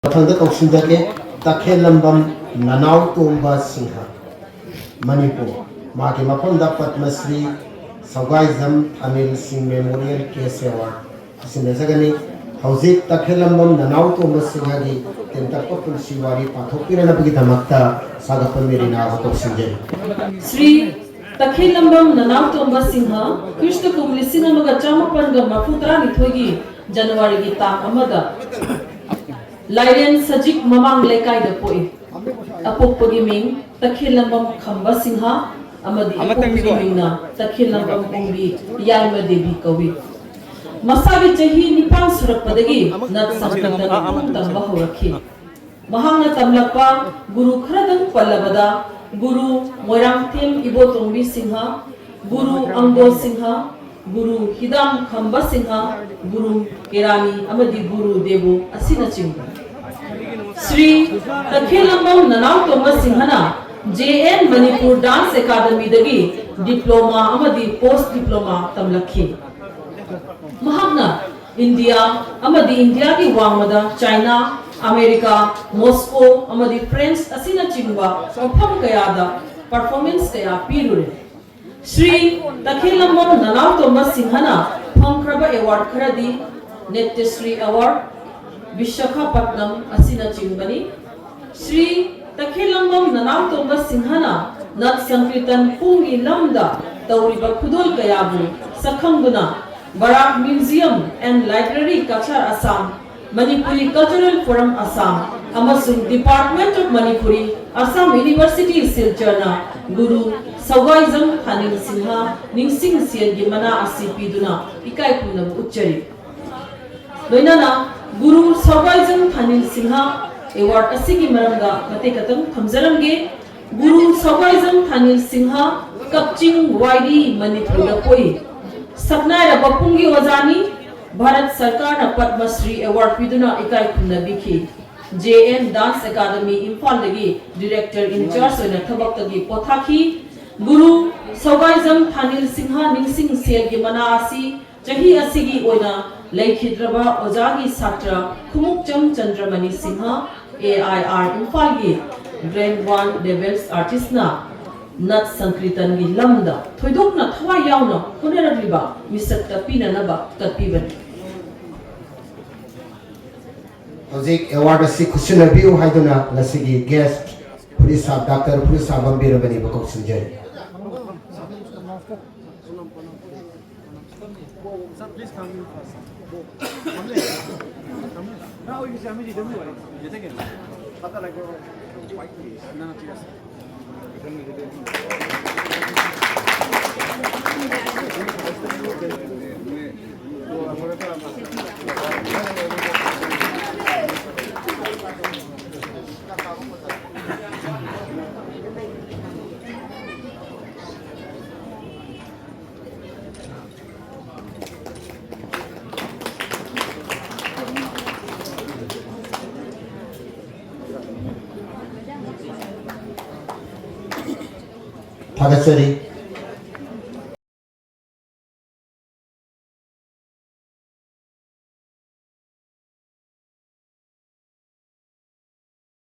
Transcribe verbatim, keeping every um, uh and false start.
ꯃꯊꯪꯗ ꯀꯧꯁꯤꯟꯖꯒꯦ, ꯇꯈꯦꯜꯂꯝꯕꯝ ꯅꯅꯥꯎ ꯇꯣꯝꯕ ꯁꯤꯡꯍ, ꯃꯅꯤꯄꯨꯔ꯫ ꯃꯍꯥꯛꯀꯤ ꯃꯐꯝꯗ ꯄꯗꯃ ꯁ꯭ꯔꯤ ꯁꯧꯒꯥꯏꯖꯝ ꯊꯥꯅꯤꯜ ꯁꯤꯡ ꯃꯦꯃꯣꯔꯤꯌꯦꯜ ꯀꯦꯁ ꯑꯦꯋꯥꯔꯗ ꯁꯤꯟꯅꯖꯒꯅꯤ꯫ ꯍꯧꯖꯤꯛ ꯇꯈꯦꯜꯂꯝꯕꯝ ꯅꯅꯥꯎ ꯇꯣꯝꯕ ꯁꯤꯡꯍꯒꯤ ꯇꯦꯟꯇꯛꯄ ꯄꯨꯟꯁꯤ ꯋꯥꯔꯤ ꯄꯥꯊꯣꯛꯄꯤꯅꯅꯕꯒꯤꯗꯃꯛꯇ ꯁꯥꯒꯠꯄ ꯃꯦꯔꯤꯅꯥꯕꯨ ꯀꯧꯁꯤꯟꯖꯔꯤ꯫ ꯁ꯭ꯔꯤ ꯇꯈꯦꯜꯂꯝꯕꯝ ꯅꯅꯥꯎ ꯇꯣꯝꯕ ꯁꯤꯡꯍ, ꯈ꯭ꯔꯤꯁꯇ ꯀꯨꯝ ꯂꯤꯁꯤꯡ ꯑꯃꯒ ꯆꯥꯃꯥꯄꯟꯒ ꯃꯔꯤꯐꯨ ꯇꯔꯥꯅꯤꯊꯣꯏꯒꯤ ꯖꯅꯋꯥꯔꯤꯒꯤ ꯇꯥꯡ ꯑꯃꯗ ꯂꯥꯏꯔꯦꯟ ꯁꯖꯤꯛ ꯃꯃꯥꯡ ꯂꯩꯀꯥꯏꯗ ꯄꯣꯛꯏ꯫ ꯑꯄꯣꯛꯄꯒꯤ ꯃꯤꯡ ꯇꯈꯦꯜꯂꯝꯕꯝ ꯈꯝꯕ ꯁꯤꯡꯍ ꯑꯃꯗꯤ ꯑꯄꯣꯛꯄꯒꯤ ꯃꯤꯡꯅ ꯇꯈꯦꯜꯂꯝꯕꯝ ꯑꯣꯡꯕꯤ ꯌꯥꯏꯃ ꯗꯦꯕꯤ ꯀꯧꯏ꯫ ꯃꯁꯥꯒꯤ ꯆꯍꯤ ꯅꯤꯄꯥꯟ ꯁꯨꯔꯛꯄꯗꯒꯤ ꯅꯠ ꯁꯪꯀꯤꯔꯇꯟ ꯄꯨꯡ ꯇꯝꯕ ꯍꯧꯔꯛꯈꯤ꯫ ꯃꯍꯥꯛꯅ ꯇꯝꯂꯛꯄ ꯒꯨꯔꯨ ꯈꯔꯗꯪ ꯄꯜꯂꯕꯗ, ꯒꯨꯔꯨ ꯃꯣꯏꯔꯥꯡꯊꯦꯝ ꯏꯕꯣꯇꯣꯝꯕꯤ ꯁꯤꯡꯍ, ꯒꯨꯔꯨ ꯑꯪꯒꯣ ꯁꯤꯡꯍ, ꯒꯨꯔꯨ ꯍꯤꯗꯥꯝ ꯈꯝꯕ ꯁꯤꯡꯍ, ꯒꯨꯔꯨ ꯀꯦꯔꯥꯅꯤ ꯑꯃꯗꯤ ꯒꯨꯔꯨ ꯗꯦꯕꯨ ꯑꯁꯤꯅꯆꯤꯡꯕ꯫ ꯁ꯭ꯔꯤ ꯇꯈꯦꯜꯂꯝꯕꯝ ꯅꯅꯥꯎꯇꯣꯝꯕ ꯁꯤꯡꯍꯅ ꯖꯦ ꯑꯦꯟ ꯃꯅꯤꯄꯨꯔ ꯗꯥꯟꯁ ꯑꯦꯀꯥꯗꯃꯤꯗꯒꯤ ꯗꯤꯄ꯭ꯂꯣꯃꯥ ꯑꯃꯗꯤ ꯄꯣꯁ ꯗꯤꯄ꯭ꯂꯣꯃꯥ ꯇꯝꯂꯛꯈꯤ꯫ ꯃꯍꯥꯛꯅ ꯏꯟꯗꯤꯌꯥ ꯑꯃꯗꯤ ꯏꯟꯗꯤꯌꯥꯒꯤ ꯋꯥꯡꯃꯗ ꯆꯥꯏꯅꯥ, ꯑꯃꯦꯔꯤꯀꯥ, ꯃꯣꯁꯀꯣ ꯑꯃꯗꯤ ꯐ꯭ꯔꯦꯟꯁ ꯑꯁꯤꯅꯆꯤꯡꯕ ꯃꯐꯝ ꯀꯌꯥꯗ ꯄꯔꯐꯣꯔꯃꯦꯟꯁ ꯀꯌꯥ ꯄꯤꯔꯨꯔꯦ꯫ ꯁ꯭ꯔꯤ ꯇꯈꯦꯜꯂꯝꯕꯝ ꯅꯅꯥꯎꯇꯣꯝꯕ ꯁꯤꯡꯍꯅ ꯐꯪꯈ꯭ꯔꯕ ꯑꯦꯋꯥꯔꯗ ꯈꯔꯗꯤ ꯅꯦꯇ꯭ꯌꯁ꯭ꯔꯤ ꯑꯦꯋꯥꯔꯗ, ꯕꯤꯁꯥꯈꯥꯄꯠꯅꯝ ꯑꯁꯤꯅꯆꯤꯡꯕꯅꯤ꯫ ꯁ꯭ꯔꯤ ꯇꯈꯦꯜꯂꯝꯕꯝ ꯅꯅꯥꯎꯇꯣꯝꯕ ꯁꯤꯡꯍꯅ ꯅꯠ ꯁꯪꯀꯤꯔꯇꯟ ꯄꯨꯡꯒꯤ ꯂꯝꯗ ꯇꯧꯔꯤꯕ ꯈꯨꯗꯣꯜ ꯀꯌꯥꯕꯨ ꯁꯛꯈꯪꯗꯨꯅ ꯕꯔꯥꯛ Museum and Library Cachar Assam, Manipuri Cultural Forum Assam ꯑꯃꯁꯨꯡ Department of Manipuri, Assam University, ꯁꯤꯜꯆꯔꯅ ꯒꯨꯔꯨ ꯁꯧꯒꯥꯏꯖꯝ ꯊꯥꯅꯤꯜ ꯁꯤꯡꯍ ꯅꯤꯡꯁꯤꯡ ꯁꯦꯜꯒꯤ ꯃꯅꯥ ꯑꯁꯤ ꯄꯤꯗꯨꯅ ꯏꯀꯥꯏ ꯈꯨꯝꯅꯕ ꯎꯠꯆꯔꯤ꯫ ꯂꯣꯏꯅꯅ ꯒꯨꯔꯨ ꯁꯧꯒꯥꯏꯖꯝ ꯊꯥꯅꯤꯜ ꯁꯤꯡꯍ ꯑꯦꯋꯥꯔꯗ ꯑꯁꯤꯒꯤ ꯃꯔꯝꯗ ꯃꯇꯦꯛ ꯈꯛꯇꯪ ꯊꯝꯖꯔꯝꯒꯦ꯫ ꯒꯨꯔꯨ ꯁꯧꯒꯥꯏꯖꯝ ꯊꯥꯅꯤꯜ ꯁꯤꯡꯍ ꯀꯛꯆꯤꯡ ꯋꯥꯏꯔꯤ ꯃꯅꯤꯄꯨꯔꯗ ꯄꯣꯛꯏ꯫ ꯁꯛꯅꯥꯏꯔꯕ ꯄꯨꯡꯒꯤ ꯑꯣꯖꯥꯅꯤ꯫ ꯚꯥꯔꯠ ꯁꯔꯀꯥꯔꯅ ꯄꯗꯃ ꯁ꯭ꯔꯤ ꯑꯦꯋꯥꯔꯗ ꯄꯤꯗꯨꯅ ꯏꯀꯥꯏ ꯈꯨꯝꯅꯕꯤꯈꯤ꯫ ꯖꯦ ꯑꯦꯟ ꯗꯥꯟꯁ ꯑꯦꯀꯥꯗꯃꯤ ꯏꯝꯐꯥꯜꯗꯒꯤ ꯗꯤꯔꯦꯛꯇꯔ ꯏꯟ ꯆꯥꯔꯖ ꯑꯣꯏꯅ ꯊꯕꯛꯇꯒꯤ ꯄꯣꯊꯥꯈꯤ꯫ ꯒꯨꯔꯨ ꯁꯧꯒꯥꯏꯖꯝ ꯊꯥꯅꯤꯜ ꯁꯤꯡꯍ ꯅꯤꯡꯁꯤꯡ ꯁꯦꯜꯒꯤ ꯃꯅꯥ ꯑꯁꯤ ꯆꯍꯤ ꯑꯁꯤꯒꯤ ꯑꯣꯏꯅ ꯂꯩꯈꯤꯗ꯭ꯔꯕ ꯑꯣꯖꯥꯒꯤ ꯁꯥꯇ꯭ꯔ Khumukcham ꯆꯟꯗ꯭ꯔꯃꯅꯤ Singh, A I R ꯏꯝꯐꯥꯜꯒꯤ Grade One Devils Artistꯅ ꯅꯠ ꯁꯪꯀ꯭ꯔꯤꯇꯟꯒꯤ ꯂꯝꯗ ꯊꯣꯏꯗꯣꯛꯅ ꯊꯋꯥꯏ ꯌꯥꯎꯅ ꯍꯣꯠꯅꯔꯛꯂꯤꯕ ꯃꯤꯁꯛꯇ ꯄꯤꯅꯅꯕ ꯀꯠꯄꯤꯕꯅꯤ꯫ ꯍꯧꯖꯤꯛ ꯑꯦꯋꯥꯔꯗ ꯑꯁꯤ ꯈꯨꯠꯁꯤꯟꯅꯕꯤꯌꯨ ꯍꯥꯏꯗꯨꯅ ꯉꯁꯤꯒꯤ ꯒꯦꯁ ꯐꯨꯔꯤꯠ ꯁꯥ ꯗꯥꯛꯇꯔ ꯐꯨꯔꯤꯠ ꯁꯥꯕꯝ ꯕꯤꯔꯃꯅꯤꯕꯨ ꯀꯧꯁꯤꯟꯖꯔꯤ꯫ ꯊꯥꯒꯠꯆꯔꯤ꯫